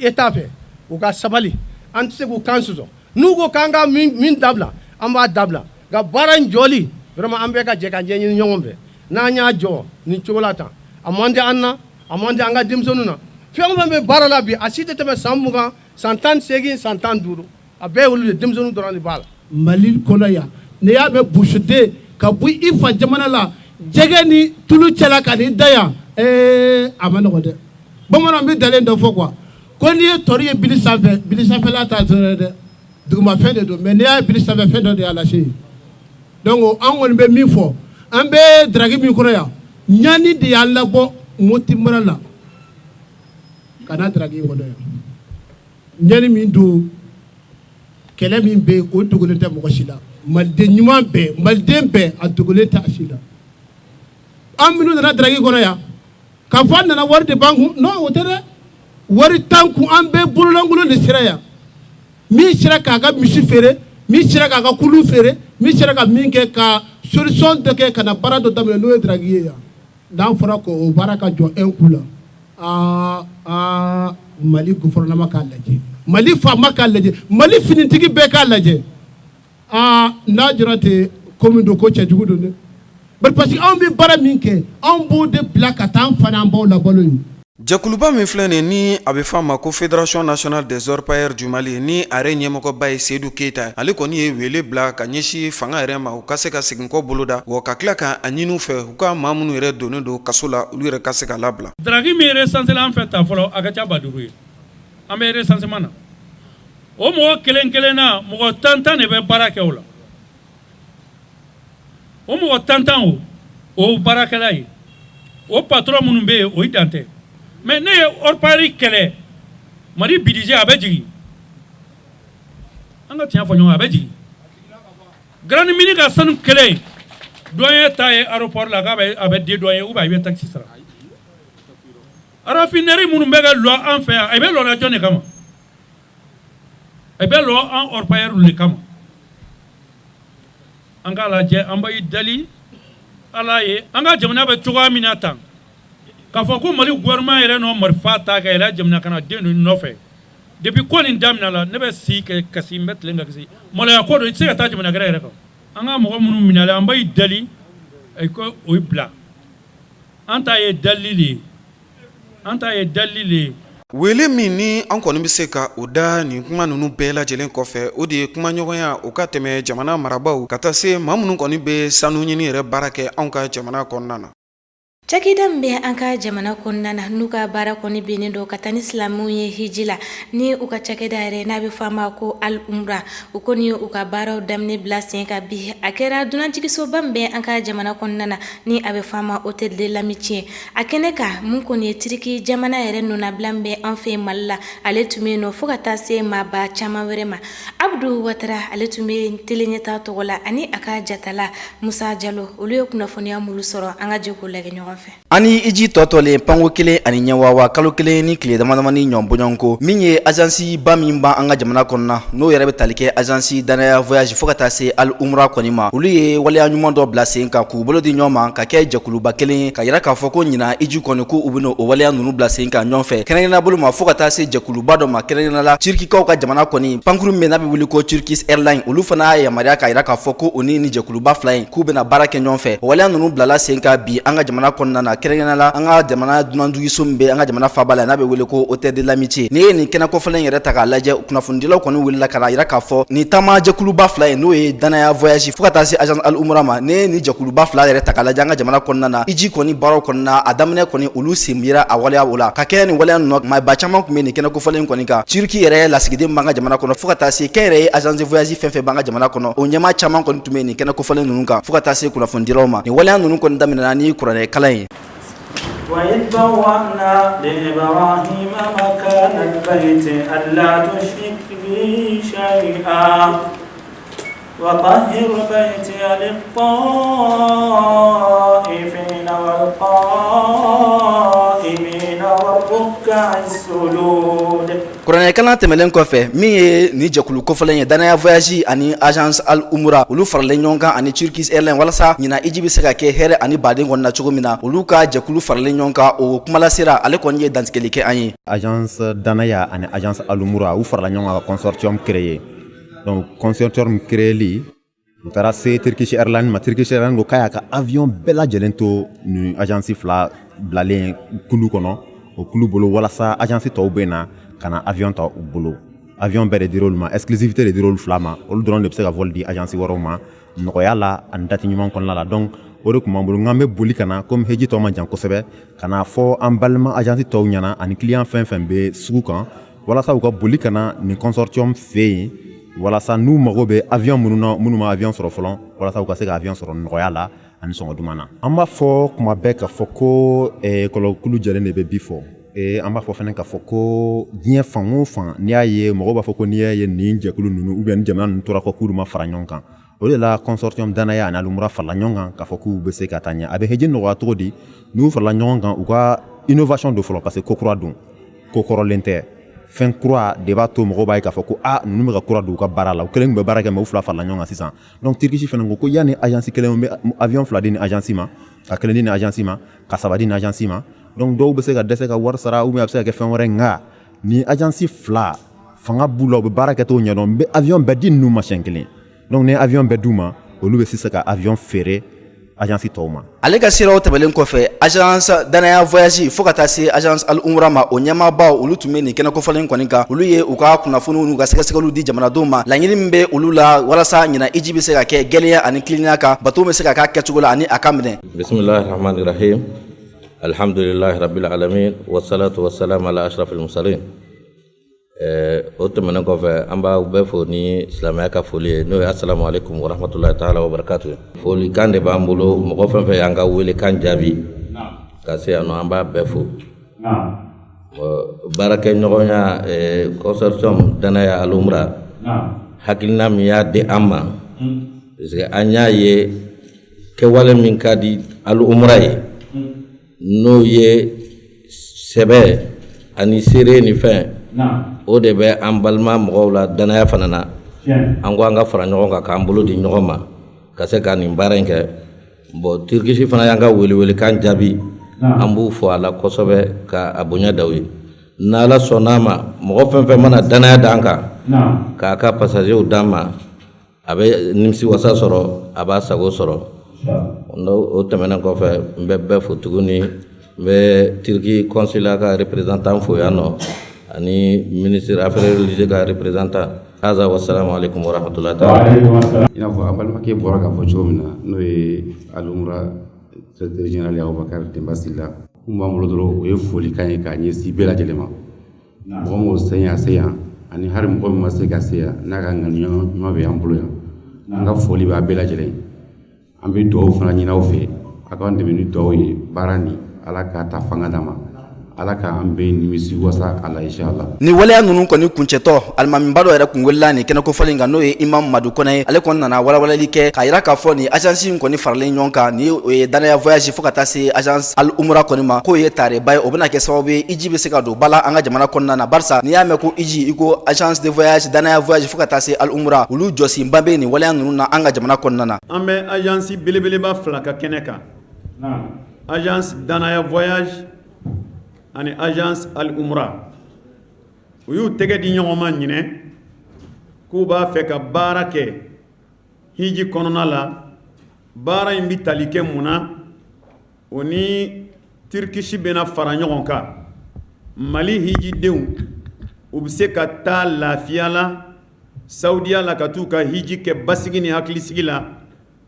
état fɛ, u ka sabali. An tɛ se k'u kan sɔsɔ. N'u ko k'an ka min dabila, an b'a dabila. Nka baara in jɔli, vraiment, an bɛɛ ka jɛ ka ɲɛɲini ɲɔgɔn fɛ. N'an y'a jɔ nin cogo la tan, a man di an na, a man di an ka denmisɛnninw na. Fɛn o fɛn bɛ baara la bi, a si tɛ tɛmɛ san 20, san 18, san 15. A bɛɛ ye olu de, denmisɛnninw dɔrɔn de b'a la. Mali kɔnɔ yan, n'i y'a mɛn bosoden ka bɔ i fa jamana la, jɛgɛ ni tulu cɛla ka n'i da yan, ee, a ma nɔgɔn dɛ. Bamananw bɛ dalen dɔ fɔ quoi, ko n'i ye tɔri ye bili sanfɛ, bili sanfɛla t'a sɔrɔ dɛ, dugumafɛn de don. Mais n'i y'a ye bili sanfɛ, fɛn dɔ de y'a lase yen. Donc an kɔni bɛ min fɔ, an bɛ drague min kɔnɔ yan, ɲani de y'an labɔ Moti mara la ka na drague in kɔnɔ yan. Ɲani min don, kɛlɛ min bɛ yen, o dogolen tɛ mɔgɔ si la. Maliden ɲuman bɛɛ, maliden bɛɛ, a dogolen tɛ a si la. An minnu nana drague kɔnɔ yan, k'a fɔ an nana wari de b'an kun, non, o tɛ dɛ. Wari t'an kun, an bɛɛ bololankolon de sera yan. Min sera k'a ka misi feere, min sera k'a ka kulu feere, min sera ka min kɛ ka solution dɔ kɛ ka na baara dɔ daminɛ, n'o ye drague ye yan. N'a fɔra ko o baara ka jɔ un coup la, aa aa, Mali gouvernement k'a lajɛ, Mali faama k'a lajɛ, Mali finitigi bɛɛ k'a lajɛ. Aa, n'a jɔra ten, ko min don, ko cɛjugu don dɛ. Bari parce que anw bɛ baara min kɛ, anw b'o de bila ka taa an fa n'an baw labalo ye. Jɛkuluba min filɛ nin ni a bɛ fɔ a ma ko Fédération nationale des orpailleurs du Mali, ni a yɛrɛ ɲɛmɔgɔba ye Seyidu Keyita, ale kɔni ye wele bila ka ɲɛsin fanga yɛrɛ ma, u ka se ka seginkɔ boloda wa, ka tila ka a ɲini fɛ, u ka maa minnu yɛrɛ donnen don kaso la, olu yɛrɛ ka se ka labila. Drague min recensé an fɛ ta fɔlɔ, a ka ca 5000 ye. An bɛ recensement na, o mɔgɔ kelen kelen na, mɔgɔ tan tan de bɛ baara kɛ o la. O mɔgɔ tan tan, o baarakɛla ye, o patron minnu bɛ yen, o ye dan tɛ. Mais ne ye orpailleur kɛlɛ, Mali budget a bɛ jigin, an ka tiɲɛ fɔ ɲɔgɔn, a bɛ jigin. Grande Mine ka sanu kelen, douanier ta ye aéroport la k'a bɛ a bɛ dédouaner ou bien i bɛ taxe sara. Raffinerie minnu bɛ ka lɔ an fɛ yan, a bɛ lɔ la jɔn de kama? A bɛ lɔ an orpailleur de kama. An k'a lajɛ, an b'a dali Ala ye, an ka jamana bɛ cogoya min na tan, k'a fɔ ko Mali gouvernement yɛrɛ nɔ marifa ta ka yɛlɛ jamana kana den ninnu nɔfɛ. Depuis ko nin daminɛ la, ne bɛ si kɛ kasi, n bɛ tilen ka kasi. Maloya ko don, i tɛ se ka taa jamana gɛrɛ yɛrɛ kan. An ka mɔgɔ minnu minɛla, an b'a dali ko o bila. An ta ye dali de ye, an ta ye dali de ye. Wele min ni an kɔni bɛ se ka o da nin kuma ninnu bɛɛ lajɛlen kɔfɛ, o de ye kumaɲɔgɔnya o ka tɛmɛ jamana marabaaw ka taa se maa minnu kɔni bɛ sanu ɲini yɛrɛ baara kɛ anw ka jamana kɔnɔna na. Cakɛda min bɛ an ka jamana kɔnɔna na, n'u ka baara kɔni bɛnnen don ka taa ni silamɛw ye hiji la, ni u ka cakɛda yɛrɛ n'a bɛ fɔ a ma ko Al Umra, u kɔni u ka baaraw daminɛ bila sen kan bi. A kɛra dunanjiginsoba min bɛ an ka jamana kɔnɔna na, ni a bɛ fɔ a ma Hôtel de l'Amitié. A kɛnɛ kan, mun kɔni ye Tiriki jamana yɛrɛ nɔnabila min bɛ an fɛ Mali la, ale tun bɛ yen nɔ, fo ka taa se maaba caman wɛrɛ ma. Abdu Watara, ale tun bɛ Tele Ɲɛta tɔgɔ la, ani a ka jatala Musa Jalo, olu ye kunnafoniya minnu sɔrɔ, an ka jɛ k'o lajɛ ɲɔgɔn fɛ. Ani hiji tɔtɔlen panko kelen ani ɲɛwawa kalo kelen ni tile damadamani ɲɔgɔn bɔɲɔgɔnko, min ye agence ba min b'an ka jamana kɔnɔna, n'o yɛrɛ bɛ tali kɛ agence Danaya Voyage fo ka taa se Al Umra kɔni ma, olu ye waleya ɲuman dɔ bila sen kan k'u bolo di ɲɔgɔn ma ka kɛ jɛkuluba kelen ye, ka yira k'a fɔ ko ɲinan hiji kɔni ko u bɛna o waleya ninnu bila sen kan ɲɔgɔn fɛ, kɛrɛnkɛrɛnnenya bolo ma fo ka taa se jɛkuluba dɔ ma, kɛrɛnkɛrɛnnenya la Turkikaw ka jamana kɔni pankuru min n'a bɛ wuli ko Turkish Airlines. Olu fana y'a yamaruya k'a yira k'a fɔ ko u ni ni jɛkuluba fila in k'u bɛna baara kɛ ɲɔgɔn fɛ. O waleya ninnu bilala sen kan bi an ka jamana kɔnɔna na, kɛrɛnkɛrɛnnenya la an ka jamana dunanjiginso min bɛ an ka jamana faaba la, n'a bɛ wele ko Hôtel de l'Amitié. N'i ye nin kɛnɛ kɔfɛlen yɛrɛ ta k'a lajɛ, kunnafonidilaw kɔni wulila ka n'a yira k'a fɔ nin taama jɛkuluba fila in, n'o ye Danaya Voyage fo ka taa se agence Al Umra ma, n'i ye nin jɛkuluba fila yɛrɛ ta k'a lajɛ an ka jamana kɔnɔna na, hiji kɔni baaraw kɔnɔna a daminɛ kɔni, olu sen yera a waleya o la. Ka kɛ nin waleya ninnu, maaba caman tun bɛ nin kɛnɛ kofɔlen kɔni kan. Turki yɛrɛ lasigiden b'an ka jamana kɔnɔ, fo ka taa se kɛnyɛrɛye agence de voyage fɛn fɛn b'an ka jamana kɔnɔ, o ɲɛmaa caman kɔni tun bɛ nin kɛnɛ kofɔlen ninnu kan, fo ka taa se kunnafonidilaw ma. Nin waleya ninnu kɔni daminɛna ni kuranɛ kalan ye. Kuranɛkalan tɛmɛnen kɔfɛ, min ye nin jɛkulu kofɔlen ye, Danaya Voyage ani agence Al Umra, olu faralen ɲɔgɔn kan ani Turkish Airlines, walasa ɲinan hiji bɛ se ka kɛ hɛrɛ ani baden kɔnɔna cogo min na, olu ka jɛkulu faralen ɲɔgɔn kan, o kumalasera ale kɔni ye dantigɛli kɛ an ye. Agence Danaya ani agence Al Umra, u farala ɲɔgɔn kan ka consortium créer. Donc consortium créeli, u taara se Turkish Airlines ma. Turkish Airlines ko k'a y'a ka avion bɛɛ lajɛlen to nin agence fila bilalen kulu kɔnɔ, o kulu bolo, walasa agence tɔw bɛ na ka na avion ta u bolo. Avion bɛɛ de dir'olu ma, exclusivité de dir'olu fila ma. Olu dɔrɔn de bɛ se ka vol di agence wɛrɛw ma nɔgɔya la ani date ɲuman kɔnɔna la. Donc o de tun b'an bolo, n'an bɛ boli ka na, komi heji tɔ man jan kosɛbɛ, ka na fɔ an balima agence tɔw ɲɛna ani client fɛn fɛn bɛ sugu kan, walasa u ka boli ka na nin consortium fɛ yen, walasa n'u mago bɛ avion minnu na, minnu ma avion sɔrɔ fɔlɔ, walasa u ka se ka avion sɔrɔ nɔgɔya la ani sɔngɔ duman na. An b'a fɔ kuma bɛɛ k'a fɔ ko kɔlɔkulu jɛlen de bɛ bi fɔ. An b'a fɔ fana k'a fɔ ko diɲɛ fan o fan, n'i y'a ye mɔgɔw b'a fɔ ko n'i y'a ye nin jɛkulu ninnu ou bien nin jamana ninnu tora kɔ k'olu ma fara ɲɔgɔn kan, o de la consortium Danaya ani Al Umra farala ɲɔgɔn kan k'a fɔ k'u bɛ se ka taa ɲɛ. A bɛ heji nɔgɔya cogo di n'u farala ɲɔgɔn kan? U ka innovation don fɔlɔ, parce que ko kura don, ko kɔrɔlen tɛ. Fɛn kura de b'a to mɔgɔw b'a ye k'a fɔ ko aa, ninnu bɛ ka kura don u ka baara la. U kelen tun bɛ baara kɛ, mais u fila farala ɲɔgɔn kan sisan. Donc Turkish fana ko ko yanni agence kelen bɛ avion fila di ni agence ma, ka kelen di ni agence ma, ka saba di ni agence ma, donc dɔw bɛ se ka dɛsɛ ka wari sara ou bien a bɛ se ka kɛ fɛn wɛrɛ. Nka ni agence fila fanga b'u la, u bɛ baara kɛcogo ɲɛdɔn, n bɛ avion bɛɛ di ninnu ma siɲɛ kelen. Donc ni avion bɛɛ d'u ma, olu bɛ sisan ka avion feere agence tɔw ma. Ale ka siraw tɛmɛlen kɔfɛ, agence Danaya Voyage fo ka taa se agence Al Umra ma, o ɲɛmaabaw, olu tun bɛ nin kɛnɛ kofɔlen kɔni kan. Olu ye u ka kunnafoniw n'u ka sɛgɛsɛgɛliw di jamanadenw ma, laɲini min bɛ olu la walasa ɲinan hiji bɛ se ka kɛ gɛlɛya ani tilennenya kan, bato bɛ se ka k'a kɛcogo la ani a ka minɛ. Bisimilahi rahmani rahim, alhamdulilahi rabbil alamin, wasalatu wasalam ala ashrafil mursalin. O tɛmɛnen kɔfɛ, an b'aw bɛɛ fo ni silamɛya ka foli ye, n'o ye asalamu aleykum warahmatulahi taala wabarakatu. Folikan de b'an bolo. Mɔgɔ fɛn fɛn y'an ka welekan jaabi ka se yan nɔ, an b'a bɛɛ fo. Baarakɛɲɔgɔnya consortium Danaya Al Oumra hakilina min y'a di an ma, parce que an y'a ye kɛwale min ka di Al Oumra ye, n'o ye sɛbɛ ani seere ni fɛn, o de bɛ an balima mɔgɔw la danaya fana na. An ko an ka fara ɲɔgɔn kan k'an bolo di ɲɔgɔn ma ka se ka nin baara in kɛ. Bon, Turquie fana y'an ka welewelekan jaabi, an b'u fo a la kosɛbɛ ka a bonya da u ye. N'Ala sɔnn'a ma, mɔgɔ fɛn fɛn mana danaya d'an kan k'a ka passagerw d'an ma, a bɛ nimisiwasa sɔrɔ, a b'a sago sɔrɔ. O tɛmɛnen kɔfɛ, n bɛ bɛɛ fo tuguni. N bɛ Turquie consulat ka représentant fo yan nɔ ani ministre affaires religieuses ka représentant. Haza wasalamu alaikum warahmatullahi taala. I n'a fɔ an balimakɛ bɔra k'a fɔ cogo min na, n'o ye Al Oumra directeur général ye, Abubakar Denba Sila. Mun b'an bolo dɔrɔn, o ye folikan ye k'a ɲɛsin bɛɛ lajɛlen ma, mɔgɔ mɔgɔ sen y'a se yan ani hali mɔgɔ min ma se ka se yan n'a ka ŋaniya ɲuman bɛ an bolo yan, an ka foli b'a bɛɛ lajɛlen. An bɛ dugawu fana ɲini aw fɛ, a k'an dɛmɛ ni dugawu ye baara nin, Ala k'a ta fanga d'an ma, Ala k'an bɛɛ nimisi wasa a la, inshallah. Ni waleya ninnu kɔni kuncɛtɔ, alimamiba dɔ yɛrɛ kun welela nin kɛnɛ kofɔlen kan, n'o ye Imam Madu Kɔnɛ ye. Ale kɔni nana walawalali kɛ k'a yira k'a fɔ nin agence in kɔni faralen ɲɔgɔn kan, ni o ye Danaya Voyage fo ka taa se agence Al Umra kɔni ma, k'o ye tareba ye. O bɛna kɛ sababu ye hiji bɛ se ka don ba la an ka jamana kɔnɔna na, barisa n'i y'a mɛn ko hiji, i ko agence de voyage Danaya Voyage fo ka taa se Al Umra, olu jɔsenba bɛ nin waleya ninnu na an ka jamana kɔnɔna na. An bɛ agence belebeleba fila ka kɛnɛ kan, agence Danaya Voyage ani agence Al Umra. U y'u tɛgɛ di ɲɔgɔn ma ɲinɛ k'u b'a fɛ ka baara kɛ hiji kɔnɔna la. Baara in bɛ tali kɛ mun na? O ni Turquie bɛna fara ɲɔgɔn kan. Mali hijidenw, u bɛ se ka taa lafiya la Saudiya la ka t'u ka hiji kɛ basigi ni hakilisigi la,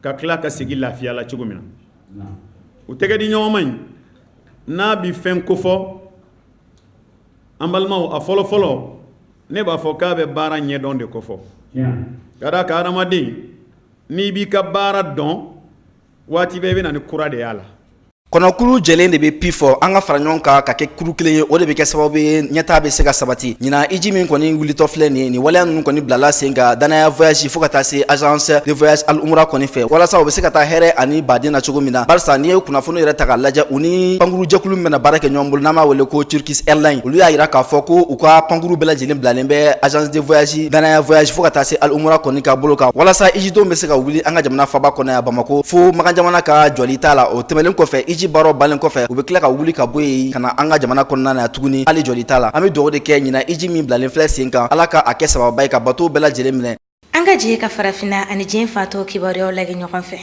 ka tila ka segin lafiya la cogo min na. U tɛgɛ di ɲɔgɔn ma in n'a bɛ fɛn kofɔ, an balimaw, a fɔlɔ fɔlɔ, ne b'a fɔ k'a bɛ baara ɲɛdɔn de kofɔ, ka d'a kan hadamaden, n'i b'i ka baara dɔn, waati bɛɛ i bɛ na ni kura de y'a la. Kɔnɔkulu jɛlen de bɛ pi fɔ. An ka fara ɲɔgɔn kan ka kɛ kuru kelen ye, o de bɛ kɛ sababu ye ɲɛtaa bɛ se ka sabati. Ɲinan hiji min kɔni wulitɔ filɛ nin ye, nin waleya ninnu kɔni bilala sen kan Danaya Voyage fo ka taa se agence de voyage Al Umra kɔni fɛ, walasa u bɛ se ka taa hɛrɛ ani baden na cogo min na, barisa n'i ye kunnafoni yɛrɛ ta k'a lajɛ, u ni pankuru jɛkulu min bɛna baara kɛ ɲɔgɔn bolo, n'an b'a wele ko Turkish Airlines, olu y'a jira k'a fɔ ko u ka pankuru bɛɛ lajɛlen bilalen bɛ agence de voyage Danaya Voyage fo ka taa se Al Umra kɔni ka bolo kan, walasa hijidenw bɛ se ka wuli an ka jamana faba kɔnɔ yan Bamakɔ fo Makan jamana ka jɔli t'a la. O tɛmɛnen kɔfɛ, hiji baaraw balen kɔfɛ, u bɛ tila ka wuli ka bɔ yen ka na an ka jamana kɔnɔna na tuguni, hali jɔli t'a la. An bɛ dugawu de kɛ ɲinan hiji min bilalen filɛ sen kan, Ala ka a kɛ sababa ye ka bato bɛɛ lajɛlen minɛ. An ka jɛ ka farafinna ani diɲɛ fan tɔw kibaruyaw lajɛ ɲɔgɔn fɛ.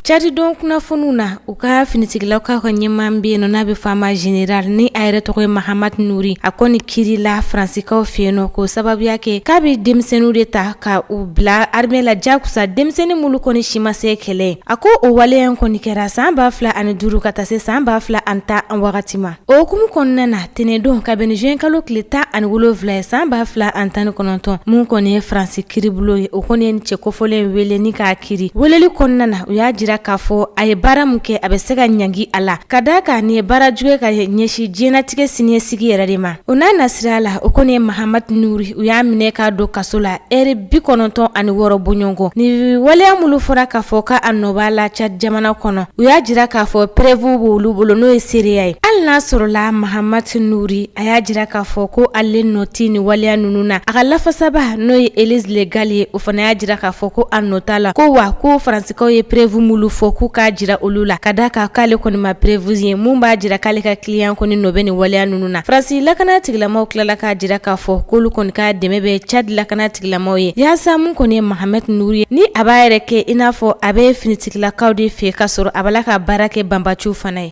Cadidon kunnafoniw na, u ka finitigilakaw ka ɲɛmaa bɛ yen nɔ n'a bɛ fɔ a ma général, ni a yɛrɛ tɔgɔ ye Mahamat Nuri, a kɔni kirila Faransikaw fɛ yen nɔ k'o sababuya kɛ k'a bɛ denmisɛnninw de ta ka u bila armée la jakusa, denmisɛnnin minnu kɔni si ma se kɛlɛ. A ko o waleya in kɔni kɛra san 2005 ka taa se san 2010 wagati ma. O hukumu kɔnɔna na, tɛnɛndon ka bɛn ni juin kalo tile 17 ye san 2019, mun kɔni ye Faransi kiribulon ye, o kɔni ye cɛ kofɔlen wele ni k'a kiri. Weleli kɔnɔna na, u y'a jira k'a fɔ a ye baara min kɛ, a bɛ se ka ɲangi a la, ka d'a kan nin ye baara jugu ye ka ɲɛsin diɲɛnatigɛ siniɲɛsigi yɛrɛ de ma. O n'a nasira la, o kɔni ye Mahamat Nuri, u y'a minɛ k'a don kaso la ɛri 96 bɔɲɔgɔn. Ni waleya minnu fɔra k'a fɔ k'a nɔ b'a la Tchad jamana kɔnɔ, u y'a jira k'a fɔ preuve b'olu bolo, n'o ye seereya ye. Hali n'a sɔrɔla Mahamat Nuri a y'a jira k'a fɔ ko ale nɔ tɛ nin waleya ninnu na, a ka lafasaba, n'o ye Elise Le Gall ye, o fana y'a jira k'a fɔ ko a nɔ t'a la, ko wa ko Faransikaw ye preuve minnu fɔ k'u k'a jira olu la, ka d'a kan k'ale kɔni ma preuve ye mun b'a jira k'ale ka client kɔni nɔ bɛ nin waleya ninnu na. Faransi lakana tigilamaw tilala k'a jira k'a fɔ k'olu kɔni ka dɛmɛ bɛ Tchad lakana tigilamaw ye, yaasa mun kɔni ye Mahamat Nuri ye, ni a b'a yɛrɛ kɛ i n'a fɔ a bɛ finitigilakaw de fɛ, k'a sɔrɔ a b'a la ka baara kɛ banbaciw fana ye.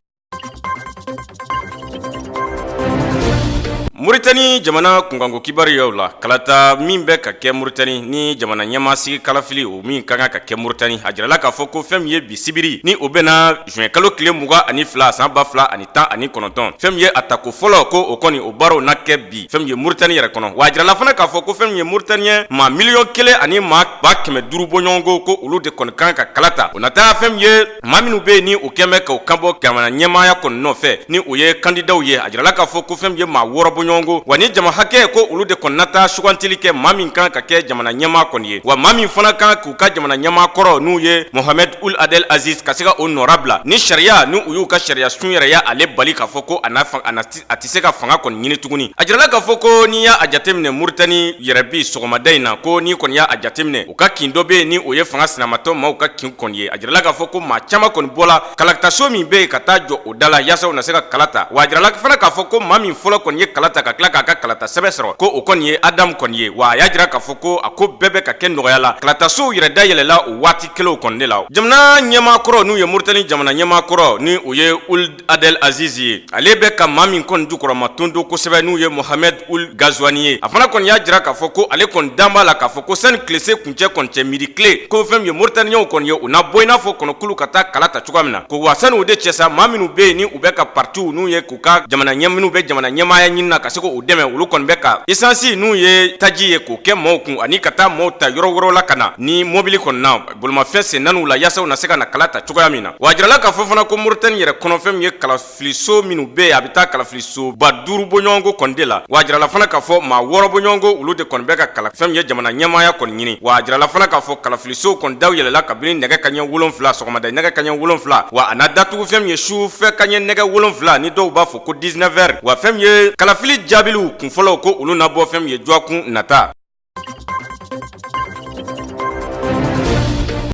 Muritani jamana kunkanko kibaruyaw la, kalata min bɛ ka kɛ Muritani ni jamana ɲɛmaasigi kalafili, o min ka kan ka kɛ Muritani, a jirala k'a fɔ ko fɛn min ye bi sibiri ni o bɛnna juin kalo tile 22 san 2019, fɛn min ye a tako fɔlɔ, ko o kɔni o baaraw na kɛ bi fɛn min ye Muritani yɛrɛ kɔnɔ. Wa a jirala fana k'a fɔ ko fɛn min ye Muritaniyɛn maa 1,5 100,000 bɔɲɔgɔnko, ko olu de kɔni kan ka kala ta. O na taa fɛn min ye maa minnu bɛ yen ni u kɛn bɛ k'u kanbɔ jamana ɲɛmaaya kɔni nɔfɛ, ni o ye kandidaw ye, a jirala k'a fɔ ko fɛn min ye maa 6 bɔɲɔgɔnko, wa ni jama hakɛ ko olu de kɔni na taa sugantili kɛ maa min kan ka kɛ jamana ɲɛmaa kɔni ye, wa maa min fana kan k'u ka jamana ɲɛmaa kɔrɔ n'u ye Mohamed Ould Abdel Aziz ka se ka o nɔrabila ni sariya ni u y'u ka sariya sun yɛrɛ y'ale bali k'a fɔ ko a na a tɛ se ka fanga kɔni ɲini tuguni. A jirala k'a fɔ ko n'i y'a jateminɛ Muritani yɛrɛ bi sɔgɔmada in na, ko n'i kɔni y'a jateminɛ u ka kin dɔ bɛ yen ni o ye fanga sinamatɔ maaw ka kin kɔni ye, a jirala k'a fɔ ko maa caman kɔni bɔla kalataso min bɛ yen ka taa jɔ o da la yaasa u na se ka kala ta. Wa a jirala fana k'a fɔ ko maa min fɔlɔ kɔni ye kala ta ka tila k'a ka kalata sɛbɛn sɔrɔ, ko o kɔni ye Adamu kɔni ye. Wa a y'a jira k'a fɔ ko a ko bɛɛ bɛ ka kɛ nɔgɔya la, kalatasow yɛrɛ dayɛlɛla o waati kelenw kɔni de la. Jamana ɲɛmaa kɔrɔ n'u ye Muritani jamana ɲɛmaa kɔrɔ ni o ye Ould Abdel Aziz ye, ale bɛ ka maa min kɔni jukɔrɔmatondo kosɛbɛ n'u ye Mohamed Ould Ghazouani ye, a fana kɔni y'a jira k'a fɔ ko ale kɔni dan b'a la k'a fɔ ko sani tilese kuncɛ kɔni cɛ, midi tile, ko fɛn min ye Mauritaniens kɔni ye, u na bɔ i n'a fɔ kɔnɔkulu ka taa kala ta cogoya min na. Ko wa sani o de cɛ sa, maa minnu bɛ yen ni u bɛ ka partiw n'u ye k'u ka jamana ɲɛ minnu bɛ jamana ɲɛmaaya ɲini na ka se k'u dɛmɛ, olu kɔni bɛ ka esansi n'u ye taji ye k'o kɛ maaw kun ani ka taa maaw ta yɔrɔ wɛrɛw la ka na ni mobili kɔni na bolomafɛn sen naaniw la yaasa u na se ka na kala ta cogoya min na. Wa a jirala k'a fɔ fana ko Mauritanie yɛrɛ kɔnɔ, fɛn min ye kalafiliso minnu bɛ yen, a bɛ taa kalafiliso 5000 bɔɲɔgɔnko kɔni de la. Wa a jirala fana k'a fɔ maa 6 bɔɲɔgɔnko olu de kɔni bɛ ka kala fɛn min ye jamana ɲɛmaaya kɔni ɲini. Wa a jirala fana k'a fɔ kalafilisow kɔni daw yɛlɛla kabini nɛgɛ kaɲɛ 7, sɔgɔmada nɛgɛ kaɲɛ 7, wa a na datugu fɛn min ye sufɛ kaɲɛ nɛgɛ 7, ni dɔw b'a fɔ ko 19 heures. Wa fɛn min ye kalafili jaabiliw kunfɔlɔw, ko olu na bɔ fɛn min ye dɔgɔkun nata.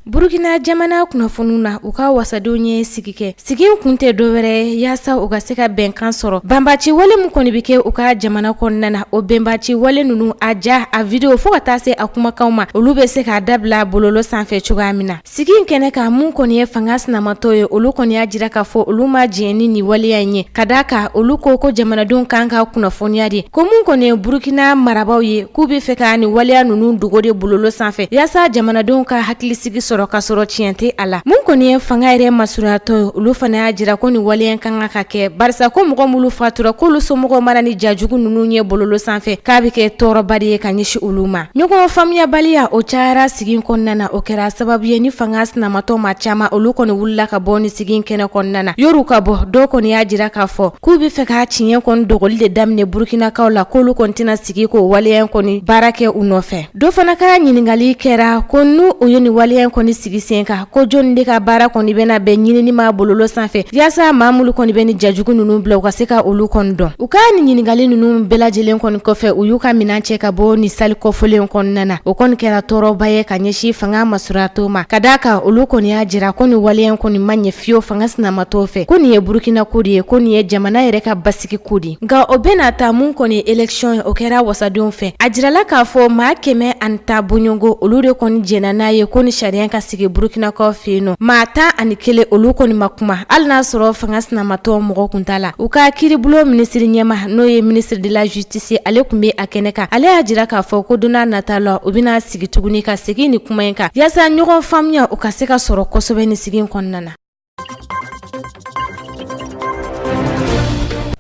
Burukina jamana kunnafoniw na, u ka wasadenw ye sigi kɛ. Sigi kun tɛ dɔwɛrɛ yaasa u ka se ka bɛnkan sɔrɔ banbaci wale min kɔni bɛ kɛ u ka jamana kɔnɔna na. O bɛnbaci wale ninnu, a ja, a video, fo ka taa se a kumakanw ma, olu bɛ se k'a dabila bɔlɔlɔ sanfɛ cogoya min na. Sigi in kɛnɛ kan, mun kɔni ye fanga sinamatɔ ye, olu kɔni y'a jira k'a fɔ olu ma diɲɛ ni nin waleya in ye, ka d'a kan olu ko ko jamanadenw kan ka kunnafoniya de, ko mun kɔni ye Burukina marabaaw ye, k'u bɛ fɛ ka nin waleya ninnu dogo de bɔlɔlɔ sanfɛ yaasa jamanadenw ka hakilisigi sɔrɔ, ka sɔrɔ tiɲɛ tɛ a la. Mun kɔni ye fanga yɛrɛ masurunyatɔ ye, olu fana y'a jira ko nin waleya kan ka kɛ, barisa ko mɔgɔ minnu fatura, k'olu somɔgɔw mana ni jajugu ninnu ye bɔlɔlɔ sanfɛ, k'a bɛ kɛ tɔɔrɔba de ye ka ɲɛsin olu ma. Ɲɔgɔn faamuyabaliya o cayara sigi in kɔnɔna na, o kɛra sababu ye ni fanga sinamatɔ maa caman olu kɔni wulila ka bɔ ni sigi in kɛnɛ kɔnɔna na. Yɔr'u ka bɔ, dɔw kɔni y'a jira k'a fɔ k'u bɛ fɛ ka tiɲɛ kɔni dogoli de daminɛ Burukinakaw la, k'olu kɔni tɛna sigi k'o waleya in kɔni baara kɛ u nɔfɛ. Dɔ fana ka ɲininkali kɛra ko n'u u ye nin waleya in kɔni sigi sen kan, ko jɔni de ka baara kɔni bɛna bɛn ɲinini ma bɔlɔlɔ sanfɛ yaasa maa minnu kɔni bɛ ni jajugu ninnu bila, u ka se ka olu kɔni dɔn. U ka nin ɲininkali ninnu bɛɛ lajɛlen kɔni kɔfɛ, u y'u ka minɛn cɛ ka bɔ nin sali kɔfɔlen kɔnɔna na. O kɔni kɛra tɔɔrɔba ye ka ɲɛsin fanga masurunyatɔw ma, ka d'a kan olu kɔni y'a jira ko nin waleya kɔni ma ɲɛ fiyewu fanga sinamatɔw fɛ, ko nin ye Burukina ko de ye, ko nin ye jamana yɛrɛ ka basigi ko de ye. Nka o bɛna ta mun kɔni ye élection ye, o kɛra wasadenw fɛ. A jirala k'a fɔ maa 110 bɔɲɔgɔnko olu de kɔni jɛnna n'a ye ko ni sariya ka sigi Burukinakaw fɛ yen nɔ. Maa 11 olu kɔni ma kuma, hali n'a sɔrɔ fanga sinamatɔ mɔgɔ kun t'a la. U ka kiiribulon minisiri ɲɛmaa, n'o ye ministre de la justice, ale tun bɛ a kɛnɛ kan. Ale y'a jira k'a fɔ ko don n'a nata la, u bɛna sigi tuguni ka segin ni kuma in kan yaasa ɲɔgɔn faamuya o ka se ka sɔrɔ kosɛbɛ ni sigi in kɔnɔna na.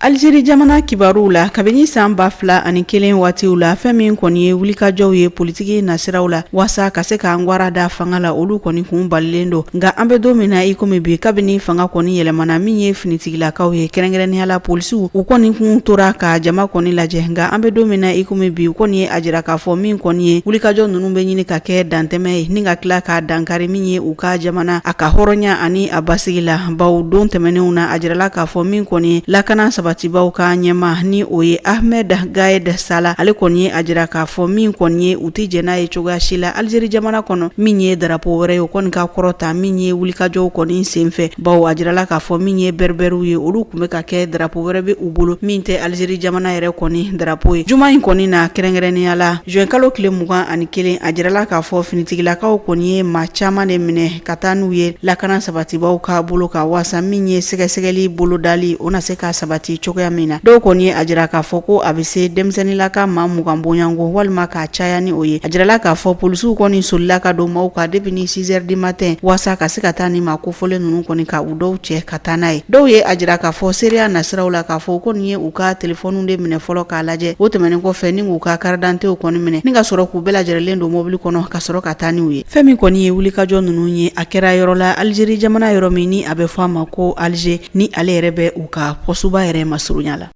Alizeri jamana kibaruw la, kabini san 2001 waatiw la, fɛn min kɔni ye wulikajɔw ye politiki nasiraw la waasa ka se k'an gwara da fanga la, olu kɔni kun balilen don. Nka an bɛ don min na i komi bi, kabini fanga kɔni yɛlɛmana, min ye finitigilakaw ye, kɛrɛnkɛrɛnnenya la polisiw, u kɔni kun tora ka jama kɔni lajɛ. Nka an bɛ don min na i komi bi, u kɔni ye a jira k'a fɔ min kɔni ye wulikajɔ ninnu bɛ ɲini ka kɛ dantɛmɛ ye ni ka tila ka dankari min ye u ka jamana a ka hɔrɔnya ani a basigi la. Bawo don tɛmɛnenw na, a jirala k'a fɔ min kɔni ye lakana sabatibaw ka ɲɛmaa, ni o ye Ahmed Gaïd Salah, ale kɔni ye a jira k'a fɔ min kɔni ye u tɛ jɛn n'a ye cogoya si la Alizeri jamana kɔnɔ, min ye darapo wɛrɛ ye o kɔni ka kɔrɔta min ye wulikajɔw kɔni senfɛ. Bawo a jirala k'a fɔ min ye berbɛriw ye, olu tun bɛ ka kɛ darapo wɛrɛ bɛ u bolo min tɛ Alizeri jamana yɛrɛ kɔni darapo ye. Juma in kɔni na, kɛrɛnkɛrɛnnenya la juin kalo tile 21, a jirala k'a fɔ finitigilakaw kɔni ye maa caman de minɛ ka taa n'u ye lakana sabatibaw ka bolo kan waasa min ye sɛgɛsɛgɛli bolodali o na se ka sabati. sabati cogoya min na. Dɔw kɔni ye a jira k'a fɔ ko a bɛ se denmisɛnninlaka maa 20 bɔɲɔgɔnko walima k'a caya ni o ye. A jirala k'a fɔ polisiw kɔni solila ka don maaw kan depuis ni 6 heures du matin waasa ka se ka taa ni maa kofɔlen ninnu kɔni ka u dɔw cɛ ka taa n'a ye. Dɔw ye a jira k'a fɔ seereya nasiraw la k'a fɔ u kɔni ye u ka telefɔniw de minɛ fɔlɔ k'a lajɛ. O tɛmɛnen kɔfɛ ni k'u ka karidantew kɔni minɛ ni ka sɔrɔ k'u bɛɛ lajɛlen don mobili kɔnɔ ka sɔrɔ ka taa n'u ye. Fɛn min kɔni ye wulikajɔ ninnu ye, a kɛra yɔrɔ la Alizeri jamana yɔrɔ min ni a bɛ fɔ a ma ko Alize, ni ale yɛrɛ bɛ u ka pɔsuba yɛrɛ masurunya la.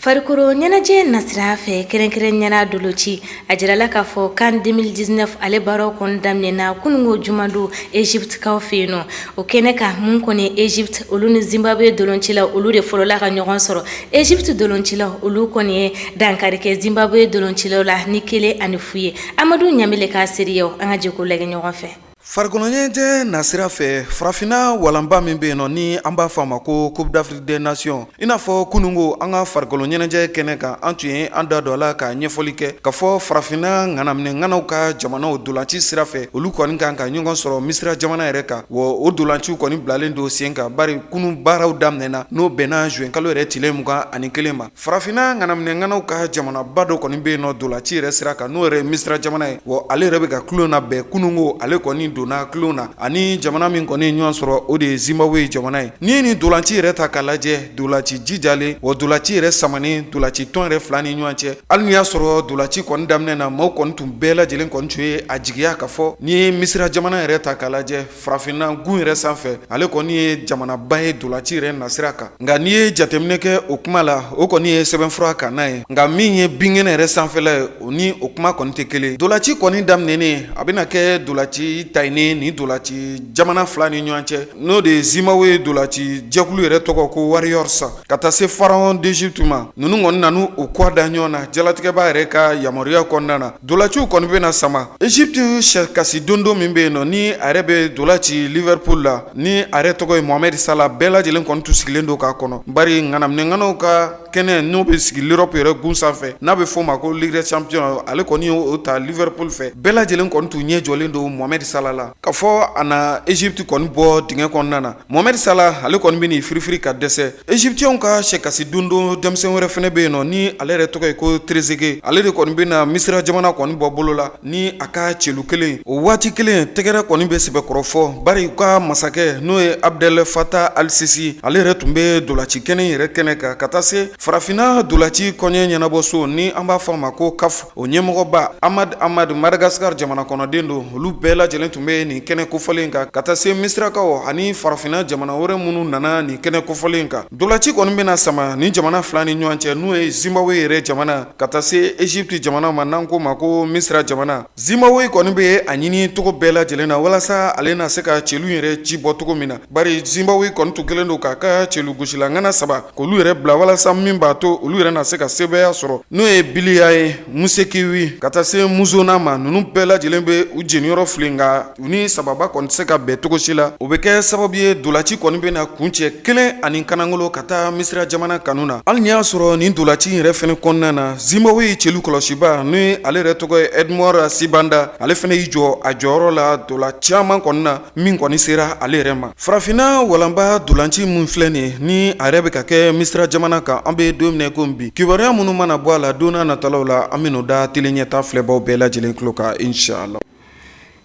Farikolo ɲɛnajɛ nasira fɛ, kɛrɛnkɛrɛnnenya la doloci, a jirala k'a fɔ CAN 2019 ale baaraw kɔni daminɛna kununko jumadon Egyptekaw fɛ yen nɔ. O kɛnɛ kan, mun kɔni Egypte olu ni Zimbabwe doloncilaw olu de fɔlɔla ka ɲɔgɔn sɔrɔ. Egypte doloncilaw olu kɔni ye dankari kɛ Zimbabwe doloncilaw la ni 1-0 ye. Amadu Ɲamile ka seereyaw, an ka jɛ k'o lajɛ ɲɔgɔn fɛ. Farikolo ɲɛnajɛ nasira fɛ, farafinna walanba min bɛ yen nɔ ni an b'a fɔ a ma ko Coupe d'Afrique des Nations, i n'a fɔ kununko an ka farikolo ɲɛnajɛ kɛnɛ kan, an tun ye an da don a la ka ɲɛfɔli kɛ k'a fɔ farafinna ŋanaminɛ ŋanaw ka jamanaw dolanci sira fɛ, olu kɔni kan ka ɲɔgɔn sɔrɔ Misira jamana yɛrɛ kan. Wa o dolanciw kɔni bilalen don sen kan, bari kunun baaraw daminɛna, n'o bɛnna juin kalo yɛrɛ tile 21 ma. Farafinna ŋanaminɛ ŋanaw ka jamanaba dɔ kɔni bɛ yen nɔ dolaci yɛrɛ sira kan, n'o yɛrɛ ye Misira jamana ye. Wa ale yɛrɛ bɛ ka tulon labɛn. Kununko ale kɔni donna tulon na, ani jamana min kɔni ye ɲɔgɔn sɔrɔ, o de ye Zimbabwe jamana ye. N'i ye nin dolaci yɛrɛ ta k'a lajɛ, dolaci jijalen, wa dolaci yɛrɛ samanen, dolaci tɔn yɛrɛ fila ni ɲɔgɔn cɛ. Hali n'i y'a sɔrɔ dolaci kɔni daminɛ na, maaw kɔni tun bɛɛ lajɛlen kɔni tun ye a jigiya k'a fɔ n'i ye Misira jamana yɛrɛ ta k'a lajɛ, farafinna gun yɛrɛ sanfɛ, ale kɔni ye jamanaba ye dolaci yɛrɛ nasira kan. Nka n'i ye jateminɛ kɛ o kuma la, o kɔni ye sɛbɛnfura kan n'a ye. Nka min ye binkɛnɛ yɛrɛ sanfɛla ye, o ni o kuma kɔni tɛ kelen. Dolaci kɔni daminɛnen, a bɛna kɛ dolaci tayinen ni dolaci jamana fila ni ɲɔgɔn cɛ, n'o de ye Zimbabwe dolaci jɛkulu yɛrɛ tɔgɔ ko Warriors, ka taa se Pharaon d'Egypte ma. Ninnu kɔni nan'u kɔ da ɲɔgɔn na jalatigɛba yɛrɛ ka yamaruya kɔnɔna na. Dolaciw kɔni bɛna sama. Egypte sɛkasi dondo min bɛ yen nɔ, ni a yɛrɛ bɛ dolaci Liverpool la, ni a yɛrɛ tɔgɔ ye Mohamed Salah, bɛɛ lajɛlen kɔni tun sigilen don k'a kɔnɔ, bari ŋanaminɛ ŋanaw ka kɛnɛ n'o bɛ sigi l'Europe yɛrɛ gun sanfɛ, n'a bɛ f'o ma ko Ligue des Champions, ale kɔni y'o ta Liverpool fɛ. Bɛɛ lajɛlen kɔni tun ɲɛ jɔlen don Mohamed Salah la k'a fɔ a na Egypte kɔni bɔ dingɛ kɔnɔna na. Mohamed Salah ale kɔni bɛ n'i firifiri ka dɛsɛ. Égyptiens ka sɛkasi dondo denmisɛn wɛrɛ fana bɛ yen nɔ, ni ale yɛrɛ tɔgɔ ye ko Trezeguet, ale de kɔni bɛna Misira jamana kɔni bɔ bolo la ni a ka celu kelen. O waati kelen, tɛgɛrɛ kɔni bɛ sɛbɛkɔrɔ fɔ, bari u ka masakɛ n'o ye Abdel Fattah al-Sisi, ale yɛrɛ tun bɛ dolaci kɛnɛ yɛrɛ kɛnɛ kan, ka taa se farafinna dolaci kɔɲɛ ɲɛnabɔso ni an b'a fɔ a ma ko CAF, o ɲɛmɔgɔba Ahmad Ahmad, Madagascar jamana kɔnɔden don. Olu bɛɛ lajɛlen tun bɛ nin kɛnɛ kofɔlen kan, ka taa se Misirakaw ani farafinna jamana wɛrɛ minnu nana nin kɛnɛ kofɔlen kan. Dolaci kɔni bɛna sama nin jamana fila ni ɲɔgɔn cɛ, n'o ye Zimbabwe yɛrɛ jamana ka taa se Egypte jamana ma, n'an k'o ma ko Misira jamana. Zimbabwe kɔni bɛ a ɲini cogo bɛɛ lajɛlen na walasa ale na se ka celu yɛrɛ ci bɔ cogo min na, bari Zimbabwe kɔni tun kɛlen don k'a ka celu gosila ŋana saba k'olu yɛrɛ bila walasa min b'a to olu yɛrɛ na se ka sebaaya sɔrɔ, n'o ye Biliya ye, Musekiwi, ka taa se Musona ma. Ninnu bɛɛ lajɛlen bɛ u jeniyɔrɔ fili, nka u ni sababa kɔni tɛ se ka bɛn cogo si la. O bɛ kɛ sababu ye dolaci kɔni bɛna kuncɛ kelen ani kanangolo ka taa Misira jamana kanu na. Hali n'i y'a sɔrɔ nin dolaci yɛrɛ fana kɔnɔna na, Zimbabwe celu kɔlɔsiba, n'o ye ale yɛrɛ tɔgɔ ye Edmore Sibanda, ale fana y'i jɔ a jɔyɔrɔ la dola caman kɔni na min kɔni sera ale yɛrɛ ma. Farafinna walanba dolanci min filɛ nin ye, ni a yɛrɛ bɛ ka kɛ Misira jamana kan, an bɛ don min na komi bi, kibaruya minnu mana bɔ a la don nataw la, an bɛn'o da tele ɲɛta filɛbaw bɛɛ lajɛlen tulo kan, inshallah.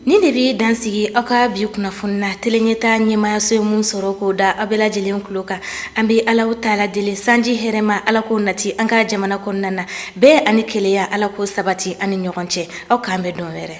Nin de bɛ dan sigi aw ka bi kunnafoni na tele ɲɛta ɲɛmaayaso ye mun sɔrɔ k'o da aw bɛɛ lajɛlen tulo kan. An bɛ Alahu taala deli sanji hɛrɛma Ala k'o nati an ka jamana kɔnɔna na, bɛn ani kelenya Ala k'o sabati an ni ɲɔgɔn cɛ. Aw k'an bɛn don wɛrɛ.